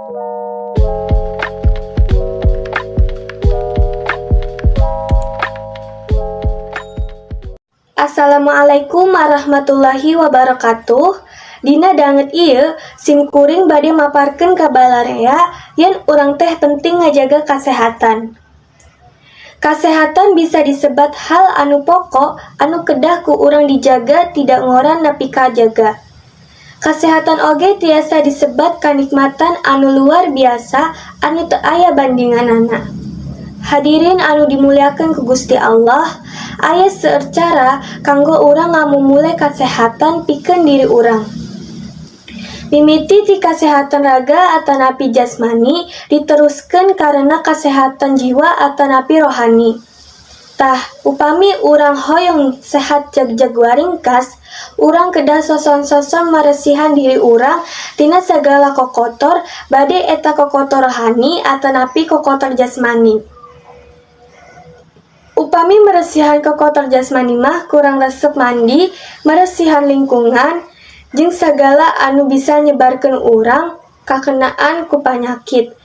Assalamualaikum warahmatullahi wabarakatuh. Dina danget ieu sim kuring bade maparkeun ka balarea yen urang teh penting ngajaga kasehatan. Kasehatan bisa disebat hal anu pokok anu kedah ku urang dijaga tidak ngora nepi ka jaga. Kasehatan oge tiasa disebat kanikmatan anu luar biasa anu teu aya bandinganana. Hadirin anu dimuliakeun ku Gusti Allah, aya seueur cara kanggo urang ngamumule kasehatan pikeun diri urang. Mimiti ti kasehatan raga atanapi jasmani diteruskeun karena kasehatan jiwa atanapi rohani. Tah, upami urang hoyong sehat jagjag waringkas, urang kedah soson-soson maresihan diri urang tina sagala kokotor, bade eta kokotor rohani atanapi kokotor jasmani. Upami meresihan kokotor jasmani mah kurang resep mandi, meresihan lingkungan, jeung sagala anu bisa nyebarkeun urang kakenaan ku panyakit.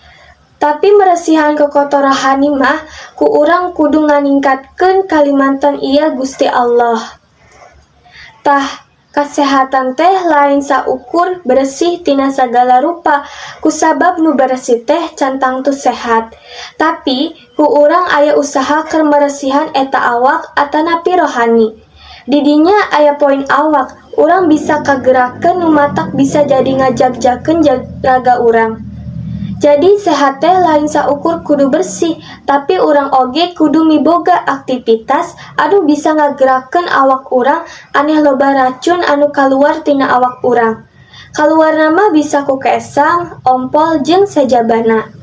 Tapi meresihan kokotor rohani mah ku urang kudu nganingkatkeun kalimantan iya Gusti Allah. Tah, kasehatan teh lain saukur bersih tina sagala rupa, kusabab nu bersih teh can tangtu sehat. Tapi ku urang aya usaha keur meresihan eta awak atanapi rohani. Di dinya aya poin awak, urang bisa kagerakeun nu matak bisa jadi ngajagjagkeun raga urang. Jadi sehat teh lain saukur kudu bersih, tapi urang oge kudu miboga aktivitas anu bisa ngagerakeun awak urang aneh loba racun anu kaluar tina awak urang. Kaluarna mah bisa ku kesang, ompol jeung sajabana.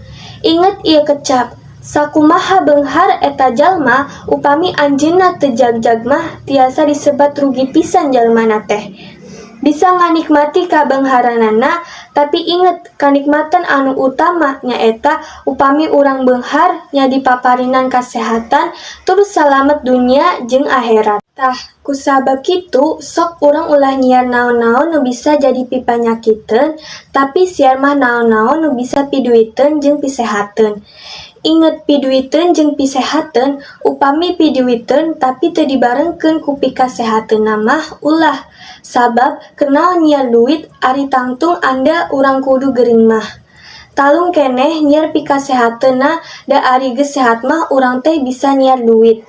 Inget ieu kecap, sakumaha beunghar eta jalma upami anjeunna teu jagjag mah tiasa disebat rugi pisan jalmana teh. Bisa nganikmati kabeungharanana, tapi inget kanikmatan anu utama nyaeta upami urang beunghar nya dipaparinan kasehatan tur salamet dunya jeung akhirat. Tah, kusabab kitu sok urang ulah nyiar naon-naon nu bisa jadi pipanyakiteun, tapi siar mah naon-naon nu bisa piduiteun jeung pisehateun. Inget piduiteun jeung pisehateun, upami piduiteun tapi teu dibarengkeun ku pikasehateunna mah ulah, sabab kenaon nyiar duit ari tangtung anda urang kudu gering mah. Talung keneh nyiar pikasehateunna da ari geus sehat mah urang teh bisa nyiar duit.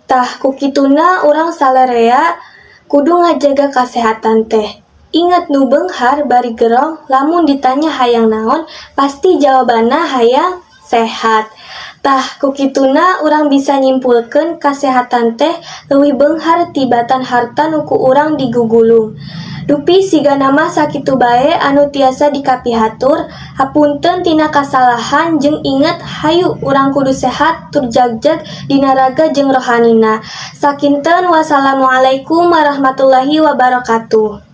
Tah, ku kituna urang salarea kudu ngajaga kasehatan teh. Inget nu beunghar bari gerong lamun ditanya hayang naon pasti jawabanna hayang sehat. Tah, ku kituna urang bisa nyimpulkeun kasehatan teh leuwih beunghar tibatan harta nu ku urang digugulung. Dupi sigana mah sakitu bae anu tiasa dikapihatur, hapunten tina kasalahan jeung inget hayu urang kudu sehat tur jagjag dina raga jeung rohanina. Sakinten wassalamualaikum warahmatullahi wabarakatuh.